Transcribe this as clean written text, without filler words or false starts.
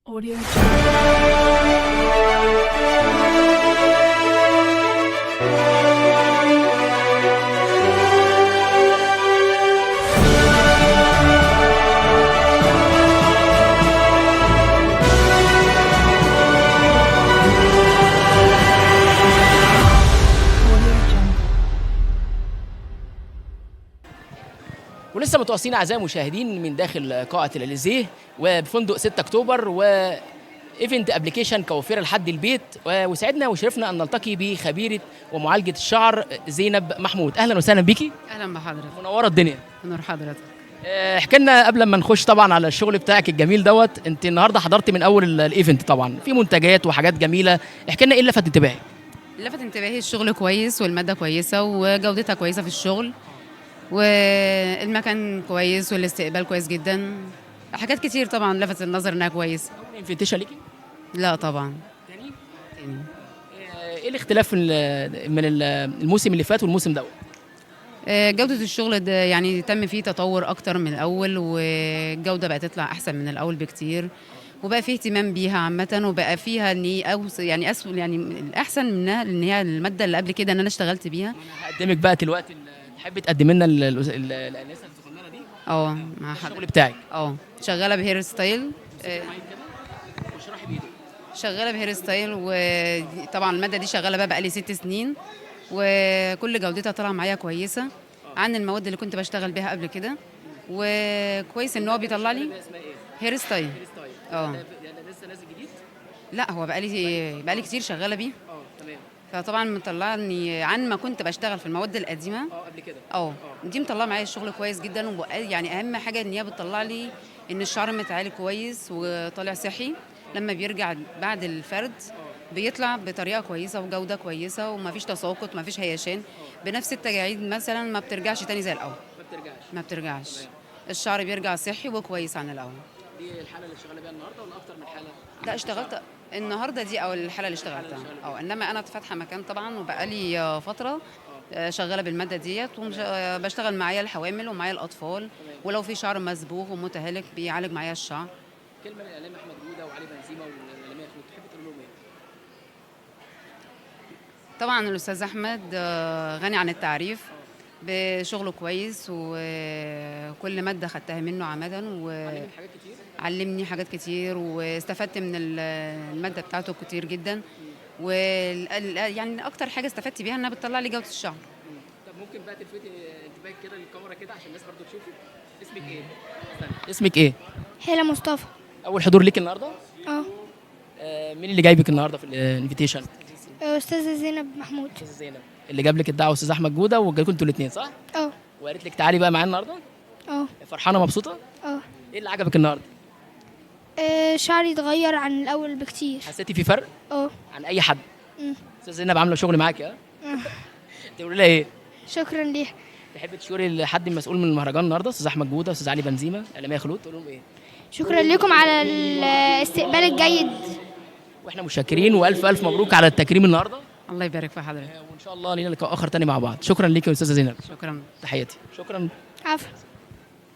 Audio Jungle. Audio Jungle. ولسه متواصلين اعزائي المشاهدين من داخل قاعة الاليزيه وبفندق 6 اكتوبر و event application كوافير لحد البيت، وسعدنا وشرفنا ان نلتقي بخبيره ومعالجة الشعر زينب محمود. اهلا وسهلا بيكي. اهلا بحضرتك. منورة الدنيا. نور حضرتك. احكي لنا قبل ما نخش طبعا على الشغل بتاعك الجميل دوت، انت النهارده حضرتي من اول ال event، طبعا في منتجات وحاجات جميله، احكي لنا ايه اللي لفت انتباهك؟ لفت انتباهي الشغل كويس والمادة كويسة وجودتها كويسة في الشغل، والمكان كويس والاستقبال كويس جدا. حاجات كتير طبعا لفت النظر انها كويسه. اول invitation ليكي؟ لا طبعا. تاني. تاني. ايه الاختلاف من الموسم اللي فات والموسم دوت؟ جودة الشغل ده يعني تم فيه تطور أكتر من الأول، والجودة بقت تطلع أحسن من الأول بكتير، وبقى فيه اهتمام بيها عامة، وبقى فيها إن أو يعني أسهل، يعني الأحسن منها إن هي المادة اللي قبل كده إن أنا اشتغلت بيها. هقدمك بقى دلوقتي، تحبي تقدمي لنا الانسة الصغننه دي؟ اه، مع حضرتك. الشغل بتاعك. اه، شغالة ب hair style. واشرحي بايدك. شغالة ب hair style، وطبعا المادة دي شغالة بقى بقالي 6 سنين، وكل جودتها طالعه معايا كويسة عن المواد اللي كنت بشتغل بيها قبل كده، وكويس ان هو بيطلع لي. اسمها ايه؟ hair style. hair style. اه. ده لسه نازل جديد؟ لا، هو بقالي كتير شغالة بيه. اه تمام. فطبعا مطلعني عن ما كنت بشتغل في المواد القديمه. اه، قبل كده. اه، دي مطلعه معايا الشغل كويس جدا، يعني اهم حاجة ان هي بتطلع لي ان الشعر متعالج كويس وطالع صحي. لما بيرجع بعد الفرد بيطلع بطريقة كويسة وجوده كويسه، ومفيش تساقط، مفيش هيشان بنفس التجاعيد مثلا، ما بترجعش تاني زي الاول. ما بترجعش. ما بترجعش. الشعر بيرجع صحي وكويس عن الاول. دي الحالة اللي شغالة بيها النهارده ولا اكتر من حاله؟ لا، اشتغلت النهارده دي او الحالة اللي اشتغلتها، اه، انما انا فاتحة مكان طبعا وبقالي فترة شغالة بالماده ديت، وبشتغل معايا الحوامل ومعايا الاطفال، ولو في شعر مصبوغ ومتهالك بيعالج معايا الشعر. كلمة للاعلام احمد جوده وعلي بنزيما والاعلامية خلود، تحبي تقول لهم ايه؟ طبعا الاستاذ احمد غني عن التعريف بشغله كويس، وكل مادة خدتها منه عامه. علمك حاجات كتير. وعلمني حاجات كتير، واستفدت من المادة بتاعته كتير جدا، يعني اكتر حاجة استفدت بيها انها بتطلع لي جوده الشعر. طب ممكن بقى تلفتي انتباهك كده للكاميرا كده عشان الناس برضو تشوفك. اسمك ايه؟ استنى. اسمك ايه؟ هيلا مصطفى. اول حضور ليك النهارده؟ اه. مين اللي جايبك النهارده في ال invitation؟ استاذة زينب محمود. استاذه زينب اللي جاب لك الدعوه، استاذ احمد جوده، وجاكم انتوا الاثنين صح؟ اه. وقالت لك تعالي بقى معانا النهارده؟ اه. فرحانة مبسوطة؟ اه. ايه اللي عجبك النهارده؟ شعري اتغير عن الاول بكتير. حسيتي في فرق اه. عن اي حد؟ مم. استاذه زينب عامله شغل معاكي ها؟ تقولي لها ايه؟ شكرا ليها. تحبي تشكري لحد المسؤول من المهرجان النهارده، استاذ احمد جوده، استاذ علي بنزيما، اعلامية خلود، تقول لهم ايه؟ شكرا لكم على الاستقبال الجيد. واحنا متشكرين، والف الف مبروك على التكريم النهارده. الله يبارك في حضرتك. وان شاء الله لينا لقاء اخر تاني مع بعض. شكرا ليك يا استاذه زينب. شكرا. تحياتي، شكرا. عفوا.